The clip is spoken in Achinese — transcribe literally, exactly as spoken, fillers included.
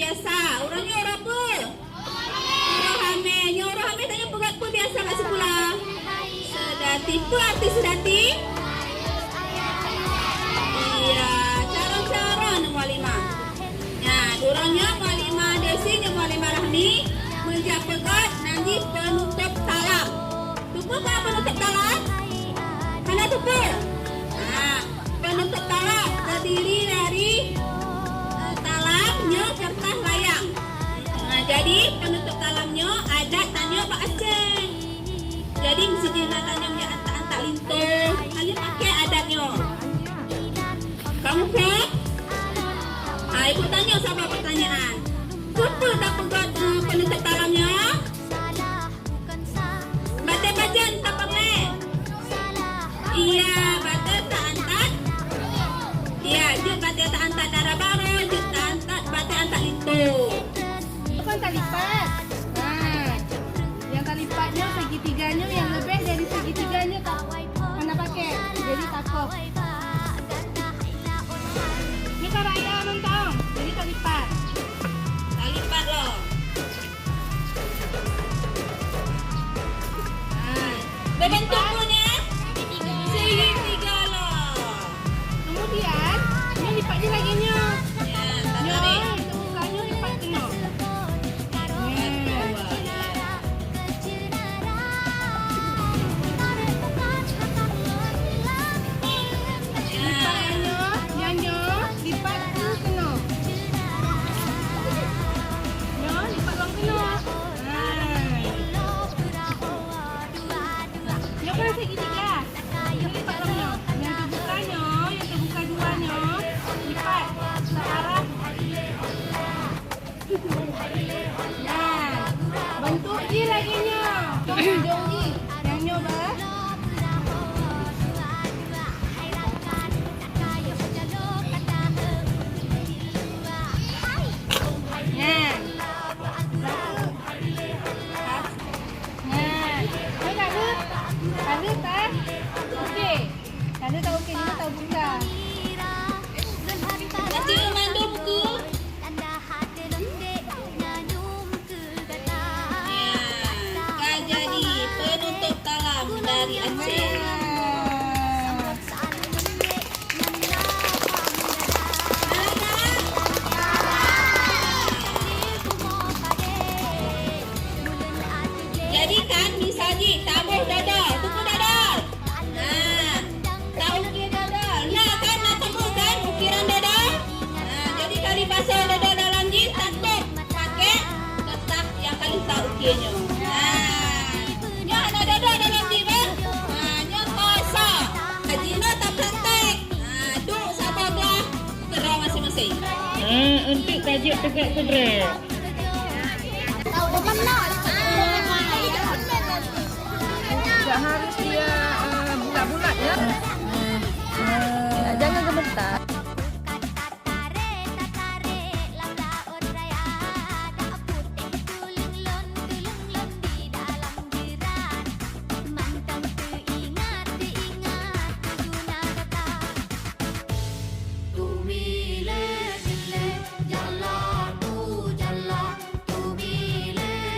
Biasa, ureueng nyoe ureueng peue? Ureueng hamé. Nyoe ureueng hamé tanyoe peugah peue biasa bak sikula? Seudati. Peue arti seudati? Iya, carông-carông nyoe Mualimah. Nah, ureueng nyoe Mualimah Desi ngon Mualimah Rahmi meujak peugöt nan jih peunutôp talam. Teupeue peunutôp talam? Hana teupeue? Nah, peunutôp talam teudiri dari, eh, talam nyoe keureutas layang. Nah, jadi peunutôp talam nyoe adat tanyoe bak Aceh. Jadi, meusijih na tanyoe nyang antak-antak linto, tanyoe pakai adat nyoe. Kamu paham? Hai, ibu tanya saboh pertanyaan. Peue-peue tapeugöt, eh, peunutôp talam nyoe? Batèe pajan tapeugöt? Iya, batèe taantat. Iya, jeuet batèe taantat dara barô, jeuet taantat batèe antat linto. Bukan talipat. Nah, yang talipatnya segitiganya yang lebih dari segitiganya tak hana pakai. Jadi takok. Ni kan raya mantong. Jadi talipat. Talipat loh. Nah, berbentuk punya segitiga loh. Kemudian, ini lipatnya lagi nyoe. Ya, tarik. Nyoe, bukannya lipat keunoe. Nah. Lipat nyoe, nyan nyoe, lipat keunoe. Nyoe, lipat lom keunoe. Nah. Nyoe kan segitiga. Nyoe lipat lom nyoe. Nyang teubuka nyoe, nyang teubuka dua nyoe, lipat searah. Nah, bentuk jih lagèe nyoe. Jong jih. Nyang nyoe bah. Nah. Nah, nyoe ka lheueh, ka lheueh ta-, oke. Ka lheueh ta-oke, nyoe tabuka. Baca mandum buku. Ya, ka jadi penutup talam dari Aceh. Ya. Jadi kan, misal jih, taboh dodol. Teupeue dodol? Nah, tauke dodol. Nah, kan, na teupeue kan, ukiran dodol? Nah, jadi, kali pasoe dodol dalam jih, tatôp pakai keureutah nyang ka lheueh tauke nyoe. Nah, nyoe hana dodol dalam jih, bah. Nah, nyoe kosong. Jinoe tapraktek. Nah, duek saboh glah. Keudroe maséng-maséng. Ah, untuk tajuk tegak keudroe. Tak harus dia, ah, bulat-bulat, ya. Ah, jangan gemetar.